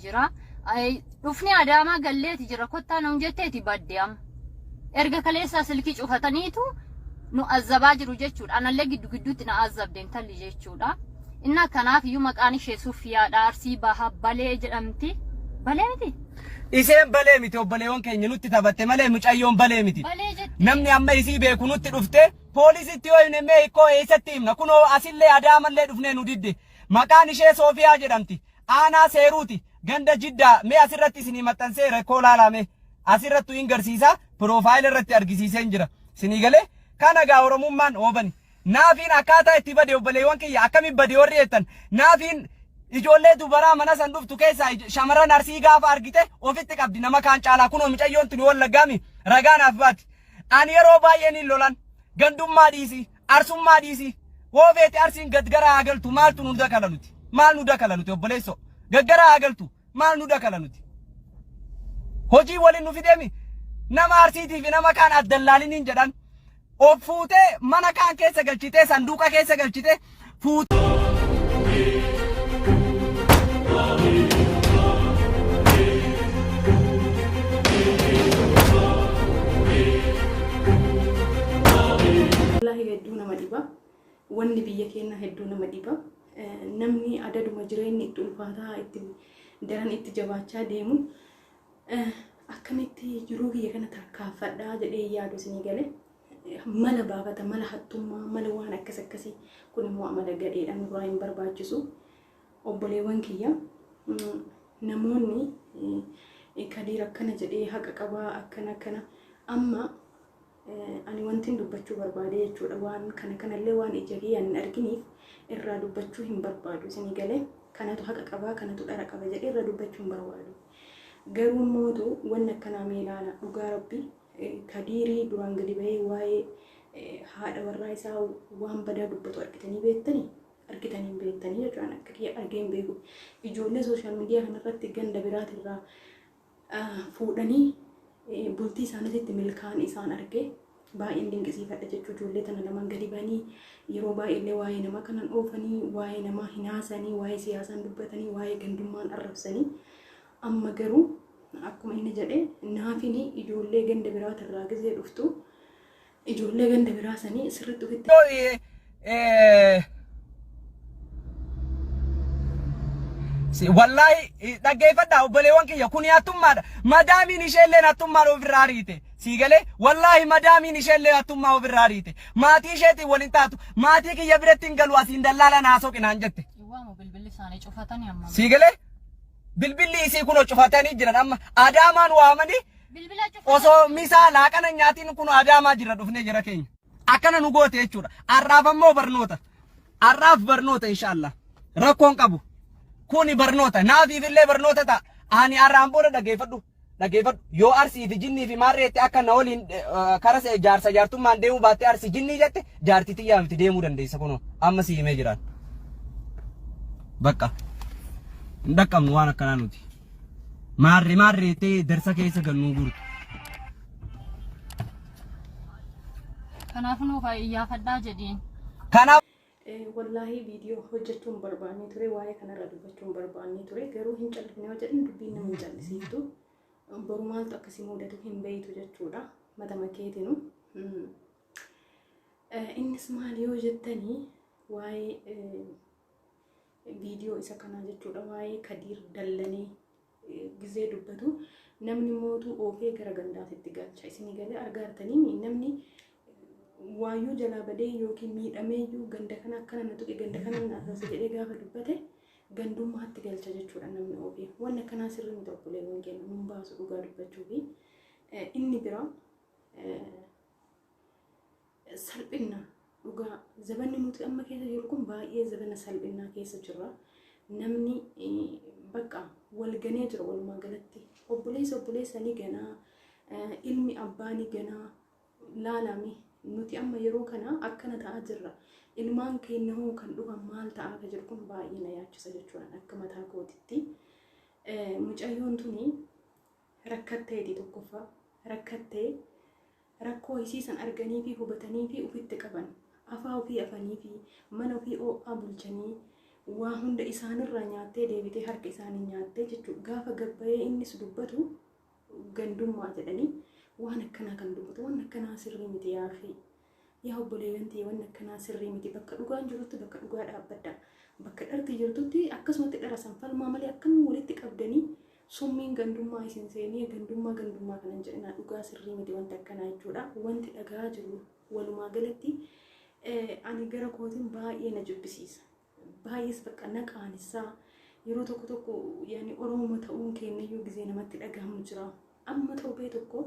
jira. Dhufnee Adaamaa galleeti jira kottaa nuun jetteeti badde amma. Erga kaleessaa silkii cufataniitu nu azzabaa jiru jechuudha. Anallee giddu gidduutti na azzabde intalli jechuudha. Innaa kanaaf iyyuu maqaan ishee Sufiyaadha. Arsii Baha Balee jedhamti. Balee miti? Isheen balee miti obboleewwan keenya nutti taphatte malee mucayyoon balee miti. Balee jetti. Namni amma isii beeku nutti dhufte poolisitti yoo himne mee hikkoo eessatti himna kunoo asillee adaamallee dhufnee nu didde. Maqaan ishee Soofiyaa jedhamti. Aanaa Seeruuti. Ganda Jiddaa. Mee asirratti isinii maxxanseera hikkoo laalaa mee. Asirrattu hin garsiisa piroofaayila irratti argisiiseen jira. Isinii galee kana gaa Oromummaan oobani. Naafiin akkaataa itti bade obboleewwan kiyya akkamitti bade warri jettan naafiin ijoollee dubaraa mana san dhuftu keessaa shamarran arsii gaafa argite ofitti qabdi nama kaan caalaa kunoo micayyoon tuni wallaggaami ragaa naaf baati. Ani yeroo baay'ee niin lolan gandummaa dhiisi arsummaa dhiisi hoo feete arsiin gad gara haa galtu maaltu nu dakala nuti maal nu dakala nuti obboleessoo gaggara haa galtu maal nu dakala nuti hojii waliin nu fideemi nama arsiitii fi nama kaan addallaaliniin jedhan of fuutee mana kaan keessa galchitee sanduuqa keessa galchitee fuutee. Wallaahi hedduu nama dhiba. Wanni biyya keenyaa hedduu nama dhiba. Namni adaduma jireenyi itti ulfaataa itti daran itti jabaachaa deemu akkamitti jiruu kiyya kana tarkaanfadhaa jedhee yaadu isinii gale. Mala baafata, mala hattummaa, mala waan akkas akkasii kun immoo amala gadheedha nurraa hin barbaachisu. Obboleewwan kiyya namoonni Kadiir akkana jedhee haqa qabaa akkana akkana amma ani wantin dubbachuu barbaade jechuudha waan kana kanallee waan ija kiyyaan hin arginiif irraa dubbachuu hin barbaadu isinii galee kanatu haqa qabaa kanatu dhara qaba jedhee irraa dubbachuu hin barbaadu. Garuu mootu wanni akkanaa mee ilaala dhugaa rabbi kadiirii duraan gadi bahee waa'ee haadha warraa isaa waan badaa dubbatu argitanii beektanii argitanii hin beektanii jechuudha akka kiyya argee hin beeku. Ijoollee sooshaal miidiyaa kanarratti ganda biraatirraa fuudhanii bultii isaaniitti milkaa'an isaan argee baay'een dinqisiifadha jechuudha. Ijoollee tana lamaan gadi ba'anii yeroo baay'eellee waa'ee namaa kanan oofanii, waa'ee namaa hin haasanii, waa'ee siyaasaan dubbatanii, waa'ee gandummaan arrabsanii. Amma garuu akkuma inni jedhe naafini ijoollee ganda biraatirraa gizee dhuftu ijoollee ganda biraa sanii sirriitti ofitti Wallaahi dhaggeeffadhaa obboleewwan kiyya kuni hattummaadha. Madaamiin isheellee hattummaan ofirraa ariite. Sii galee wallaahi madaamiin isheellee hattummaa ofirraa ariite. Maatii isheetiin waliin taatu maatii kiyya biratti hin galu asiin dallaala naa soqi naan jette. Waamu bilbilli isaanii cufatanii amma. Sii galee bilbilli isii kunoo cufatanii jiran amma adaamaan waamanii Bilbila cufatanii. osoo misaa laaqana hin nyaatiin kunoo adaamaa jira dhufnee jira keenya. Akkana nu goote jechuudha. Har'aaf ammoo barnoota. Har'aaf barnoota inshaallah. Rakkoon qabu. Kuni barnoota. Naafiif illee barnoota ta'a. Ani har'aan booda dhageeffadhu. Dhageeffadhu. Yoo arsii fi jinnii fi maarreetti akka na waliin kara jaarsa jaartummaan deemuu baattee arsii jinnii jette jaartii tiyyaa miti deemuu dandeessa kunoo. Amma si himee jiraan. Bakka. Hin dhaqqabnu waan akkanaa nuti. Maarree maarree ta'ee darsa keessa gannuu guurtu. Kanaaf nuuf iyyaafadhaa jedhiin. Kanaaf Wallaahi viidiyoo hojjechuu hin barbaanne ture waa'ee kanarra dubbachuu hin barbaanne ture garuu hin callifne yoo jedhan dubbiin nama hin callisiiftu boru maaltu akkasii mudatu hin beeytu jechuudha matama keetinu. Innis maal yoo jettanii waa'ee viidiyoo isa kanaa jechuudha waa'ee Kadiir dallanee gizee dubbatu namni mootuu oofee gara gandaatitti galcha isinii galee argaartanii namni waayyuu jalaa badee yookiin miidhameeyyuu ganda kana akkana na tuqe ganda kana na arrabse jedhee gaafa dubbate gandummaatti galcha jechuudha namni oofee wanni akkanaa sirrii miti obboleewwan keenya nun baasu dhugaa dubbachuu fi inni biraa salphinna dhugaa zabanni nuti amma keessa jirru kun baay'ee zabana salphinnaa keessa jirra. Namni bakka wal ganee jira walumaa galatti. Obboleessa obboleessa ni ganaa, ilmi abbaa ni ganaa. Laalame nuti amma yeroo kana akkana ta'aa jirra. Ilmaan keenya hoo kan dhufan maal ta'aa akka jiru kun baay'ee na yaachisa jechuudha akka mataa kootitti. Mucayyoon tuni rakkatteeti tokkoffaa rakkattee Rakkoo isii san arganiifi hubataniifi ufitti qaban. Afaa ufii afaniifi, mana ufii oo'aa bulchanii, Waa hunda isaanirraa nyaattee deebitee harka isaanii nyaattee jechuudha. Gaafa gabbayee innis dubbatu gandummaa jedhanii waan akkanaa kan dubbatu waan akkanaa sirrii miti yaa akhi. Yaa obboleeyyan tiyya wanni akkanaa sirrii miti. Bakka dhugaan jirutti bakka dhugaa dhaabbadha. Bakka dharti jirtutti akkasumatti dhara san falmaa malee akkanuma walitti qabdanii summiin gandummaa isin seenee gandummaa gandummaa kana hin jedhinaa dhugaa sirrii miti wanti akkanaa jechuudha. Wanti dhagaa jiru walumaa galatti ani gara kootiin baay'ee na jibbisiisa. Baay'ees bakka na qaanessaa. Yeroo tokko tokko yaani Oromoo ta'uun keenyayyuu gizee namatti dhagahamu jira. Amma torbee tokko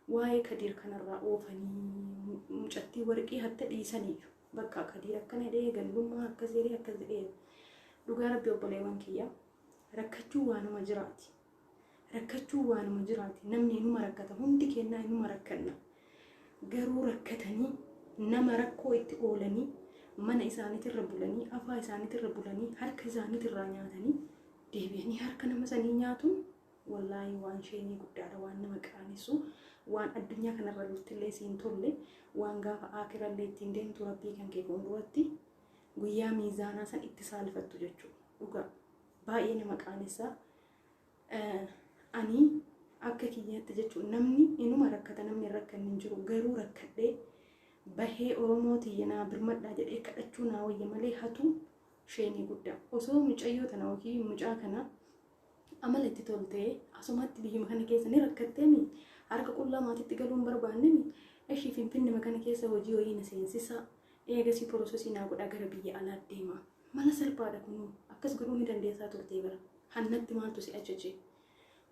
waa'ee Kadiir kanarraa oofanii mucattii warqii hatte dhiisaniiyyu. Bakka Kadiir akkana jedhee gandummaa akkas jedhee akkas jedhee. Dhugaa rabbi obboleewwan kiyya rakkachuu waanuma jiraati. Rakkachuu waanuma jiraati. Namni inuma rakkata hundi kennaa inuma rakkanna. Garuu rakkatanii nama rakkoo itti oolanii mana isaaniitirra bulanii afaa isaaniitirra bulanii harka isaaniitirraa nyaatanii deebi'anii harka nama sanii nyaatuun Wallaahi waan sheemii guddaadha waan nama qaanessu waan addunyaa kanarra lurtillee siin tolle waan gaafa aakirallee ittiin deemtu rabbii kan kee fuulduratti guyyaa miizaanaa san itti saalfattu jechuudha dhugaa baay'ee nama qaanessa ani akka kiyyaatti jechuun namni inuma rakkata namni hin rakkanne hin jiru garuu rakkadhee bahee oromoo tiyya naa birmadhaa jedhee kadhachuu naa wayya malee hatu sheemii guddaa osoo mucayyoo tana yookiin mucaa kana amala itti toltee asumatti biyyuma kana keessa ni rakkatteemi harka qullaa maatitti galuu hin barbaannemi ishii finfinnema kana keessa hojii wayii na seensisa eegasii porosesii naa godhaa gara biyya alaa deema mala salphaadha kunuu akkas godhuu ni dandeessaa turtee bara hannatti maaltu si ajaje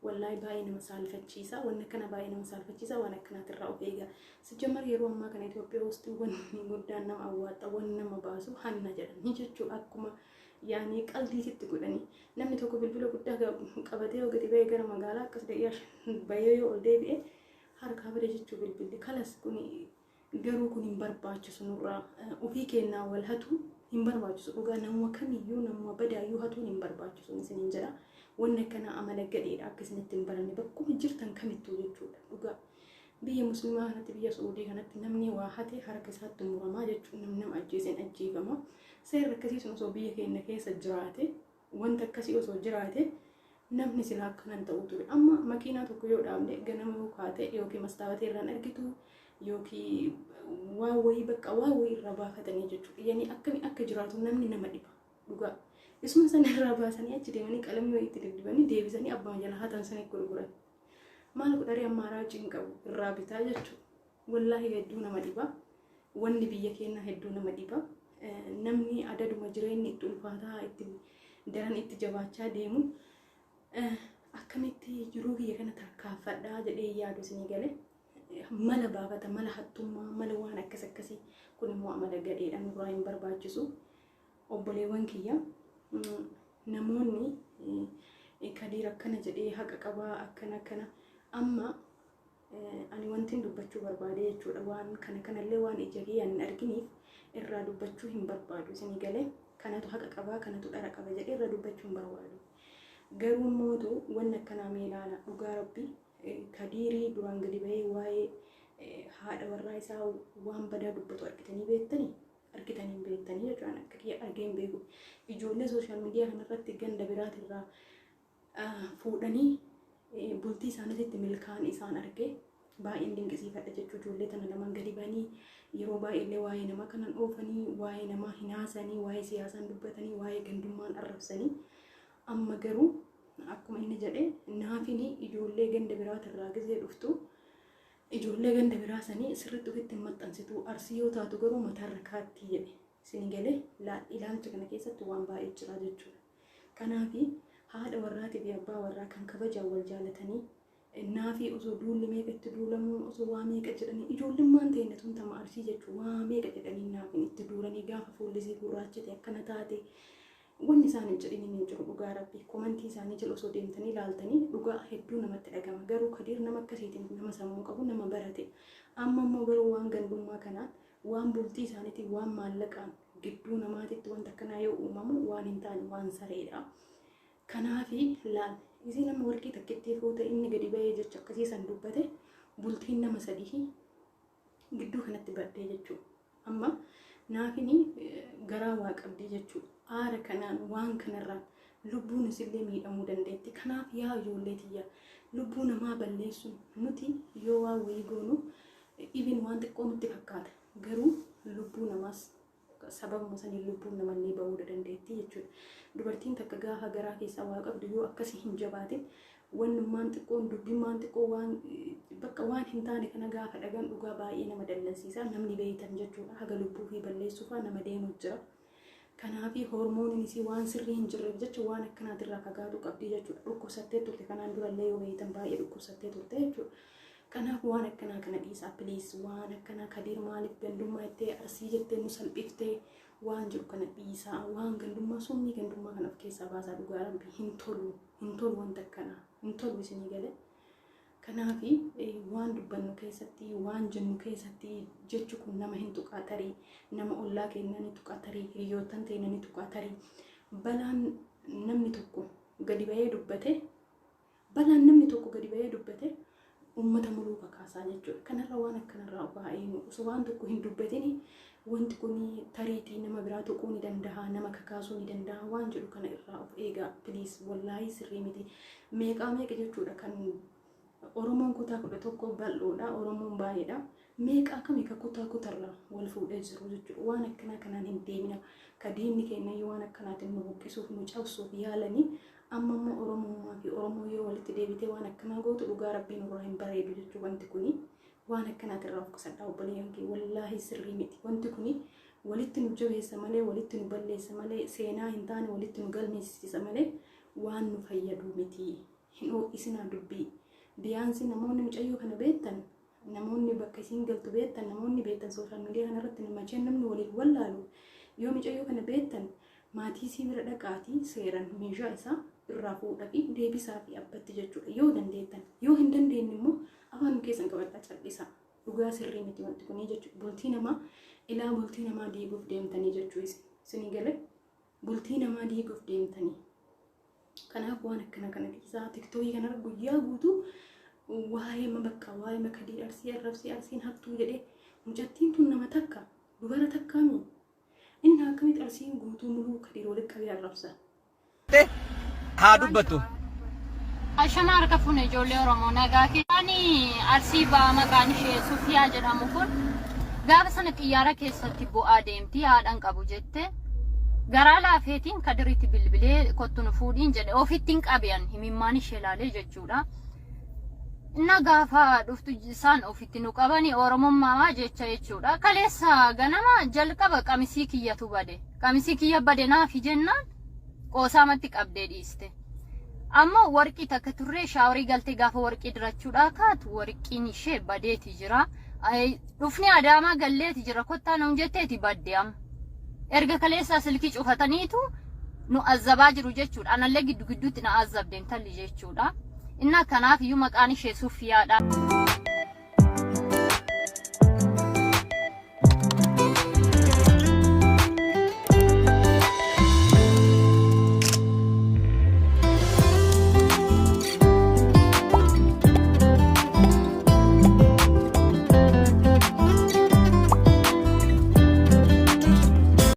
wallaahi baay'ee nama saalfachiisa wanni akkana baay'ee nama saalfachiisa waan akkanaatirraa of eega sijjamar yeroo ammaa kana Itoophiyaa wusti wanni guddaan nama awwaaxa wanni nama baasu hanna jedhanii jechuudha akkuma yaanii qaldiititti godhanii Namni tokko bilbila guddaa qabatee yoo gadi ba'e gara magaalaa akkas daqiiqaa 5 bahee yoo ol deebi'e harkaa bade jechuu bilbilli. Kalas kun garuu kun hin barbaachisu nurraa ofii keenyaa wal hatu hin barbaachisu dhugaa namuma kamiyyuu namuma badaayyuu hatuun hin barbaachisu isiniin jedha. Wanni akkanaa amala gadheedha akka isinitti hin baranne bakkuma jirtan kamittuu jechuudha dhugaa. Biyya musliimaa kanatti biyya Su'uudii kanatti namni waa hate harka isaatti muramaa jechuun namni nama ajjeeseen ajjeefama. Seerri akkasii sun osoo biyya keenya keessa jiraate wanta akkasii osoo jiraate namni silaa akkanan ta'uu ture. Amma makiinaa tokko yoo dhaabne ganama yoo kaate yookiin mastaawatii irraan argitu yookiin waa wayii bakka waa wayii irraa baafatanii jechuudha. Yani akkami akka jiraatu namni nama dhiba dhugaa. Isuma sana irraa baasanii achi deemanii qalamii wayii itti diddibanii deebisanii abbaa jala hatan sana gurguran. Maal godharee ammaaraacii hin qabu irraa bitaa jechuudha. Wallaahi hedduu nama dhiba. Wanni biyya keenyaa hedduu nama dhiba. Namni adaduma jireenyi itti ulfaataa itti daran itti jabaachaa deemu akkamitti jiruu kiyya kana tarkaanfadhaa jedhee yaadu isinii gale. Mala baafata, mala hattummaa, mala waan akkas akkasii kun immoo amala gadheedha nurraa hin barbaachisu. Obboleewwan kiyya namoonni Kadiir akkana jedhee haqa qabaa akkana akkana amma Ani wantin dubbachuu barbaade jechuudha waan kana kanallee waan ija kiyyaan hin arginiif irraa dubbachuu hin barbaadu isinii galee kanatu haqa qabaa kanatu dhara qaba jedhee irraa dubbachuu hin barbaadu. Garuu mootu wanni akkanaa mee ilaala dhugaa rabbi kadiirii duraan gadi bahee waa'ee haadha warraa isaa waan badaa dubbatu argitanii beektanii argitanii hin beektanii jechuudha akka kiyya argee hin beeku. Ijoollee sooshaal miidiyaa kanarratti ganda biraatirraa fuudhanii bultii isaaniitti milkaa'an isaan arge baay'een dinqisiifadha jechuu ijoollee tana lamaan gadi ba'anii yeroo baay'eellee waa'ee namaa kanan oofanii waa'ee namaa hin haasanii waa'ee siyaasaan dubbatanii waa'ee gandummaan arrabsanii amma garuu akkuma inni jedhe naafini ijoollee ganda biraatirraa gizee dhuftu ijoollee ganda biraa sanii sirriitti ofitti hin maxxansitu arsii yoo taatu garuu mataarra kaattii jedhe isin galee ilaalcha kana keessatti waan baay'ee jira jechuudha. Kanaafi haadha warraatii fi abbaa warraa kan kabajaan wal jaalatanii naafii osoo duulli meeqa itti duulamuu osoo waa meeqa jedhanii ijoollummaan teenya tun tama arsii jechuun waa meeqa jedhanii naafiin itti duulanii gaafa fuullisii gurraachate akkana taate wanni isaan hin jedhiniin hin jiru dhugaa rabbi komantii isaanii jala osoo deemtanii ilaaltanii dhugaa hedduu namatti dhagama garuu kadiir nama akkasiitiin nama sammuu qabu nama barate amma immoo garuu waan gandummaa kanaan waan bultii isaaniitiin waan maallaqaan gidduu namaatitti wanta akkanaa yoo uumamu waan hin taane waan sareedha. Kanaafi laal isiin amma warqii takkittii fuute inni gadi bahee jecha akkasii san dubbate bultiin nama sadii gidduu kanatti baddee jechuudha. Amma naafini garaa waa qabdii jechuudha. Aara kanaan waan kanarraan lubbuun isillee miidhamuu dandeetti. Kanaaf yaa ijoollee tiyya lubbuu namaa balleessuun nuti yoo waan wayii goonu even waan xiqqoo nutti fakkaata. Garuu lubbuu namaas sababuma saniin lubbuun namallee ba'uu dandeetti jechuudha. Dubartiin takka gaafa garaa keessaa waa qabdu yoo akkasii hin jabaatin wannummaan xiqqoon dubbimmaan xiqqoo waan bakka waan hin taane kana gaafa dhagan dhugaa baay'ee nama dallansiisa. Namni beeytan jechuudha. Haga lubbuu fi balleessuufaa nama deemu jira. Kanaafi hormooniin isii waan sirrii hin jirreef jecha waan akkanaatirraa fagaatu qabdi jechuudha. Dhukkubsattee turte kanaan durallee yoo beeytan baay'ee dhukkubsattee turte jechuudha. Kanaaf waan akkanaa kana dhiisaa please waan akkanaa Kadiir maaliif gandummaa jettee Arsii jettee nu salphiftee waan jiru kana dhiisaa waan gandummaa summii gandummaa kana of keessaa baasaa dhugaa rabbi hin tolu hin tolu wanta akkanaa hin tolu isinii galee. Kanaafi waan dubbannu keessatti, waan jennu keessatti jechi kun nama hin tuqaa tarii, nama ollaa keenya ni tuqaa tarii, hiriyoottan teenya ni tuqaa tarii. Balaan namni tokko gadi ba'ee dubbate, balaan namni tokko gadi ba'ee dubbate uummata muluu kakaasaa jechuudha. Kanarra waan akkanarraa of haa eegnu. Osoo waan tokko hin dubbatini wanti kun tariitii nama biraa tuquu ni danda'a, nama kakaasuu ni danda'a waan jedhu kana irraa of eegaa. Please wallaahii sirrii miti. Meeqaa meeqa jechuudha kan Oromoon kutaa 11 bal'oodha, Oromoon baay'eedha. Meeqaa kami ka kutaa kutarraa wal fuudhee jiru jechuudha. Waan akkanaa kanaan hin deemina. Ka diinni keenyayyuu waan akkanaatiin nu buqqisuuf nu cabsuuf yaalanii amma immoo Oromummaa fi Oromoo yoo walitti deebitee waan akkanaa gootu dhugaa rabbii nurraa hin bareedu jechuudha wanti kuni. Waan akkanaatirraa of qusadhaa obboleeyyan kee wallaahi sirrii miti. Wanti kuni walitti nu jabeessa malee walitti nu balleessa malee seenaa hin taane walitti nu galmeessisa malee waan nu fayyadu miti. Hin ho'isinaa dubbii. Biyaansi namoonni mucayyoo kana beektan namoonni bakka isiin galtu beektan namoonni beektan sooshaal miidiyaa kanarratti macheen namni waliin wallaalu yoo mucayyoo kana beektan maatii isii bira dhaqaatii seeran meeshaa isaa irraa fuudhaa fi deebisaa fi abbatti jechuudha yoo dandeettan yoo hin dandeenye immoo afaan keessan qabadhaa cal'isaa dhugaa sirrii miti wanti kunii jechuudha bultii namaa ilaa bultii namaa diiguuf deemtanii jechuu isin galee bultii namaa diiguuf deemtanii. Kanaaf waan akkana kana dhiisaa tiktookii kanarra guyyaa guutuu waa'ee ma bakka waa'ee makadii arsii arrabsii arsiin hattuu jedhee mucattiin tun nama takka dubara takkaami inni akkamitti arsiin guutuu muluu kadiir walitti qabee arrabsa. Haa dubbattu. Ashama harka fuune ijoollee Oromoo nagaa keessaan Arsii ba'aa maqaan ishee Sufiyaa jedhamu kun gaafa sana xiyyaara keessatti bu'aa deemti haadhan qabu jette garaa laafeetiin kadiritti bilbilee kottu nu fuudhiin jedhe ofitti hin qabean himimmaan ishee laalee jechuudha. Inna gaafa dhuftu isaan ofitti nu qabani Oromummaa jecha jechuudha. Kaleessa ganama jalqaba qamisii kiyyatu bade. Qamisii kiyya bade naafi jennaan qoosaamatti qabdee dhiiste. Ammoo warqii takka turree shaaworii galtee gaafa warqii dirachuudhaa kaatu warqiin ishee badeeti jira. Dhufnee Adaamaa galleeti jira kottaa nuun jetteeti badde amma. Erga kaleessaa silkii cufataniitu nu azzabaa jiru jechuudha. Anallee giddu gidduutti na azzabde intalli jechuudha. Innaa kanaaf iyyuu maqaan ishee Sufiyaadha.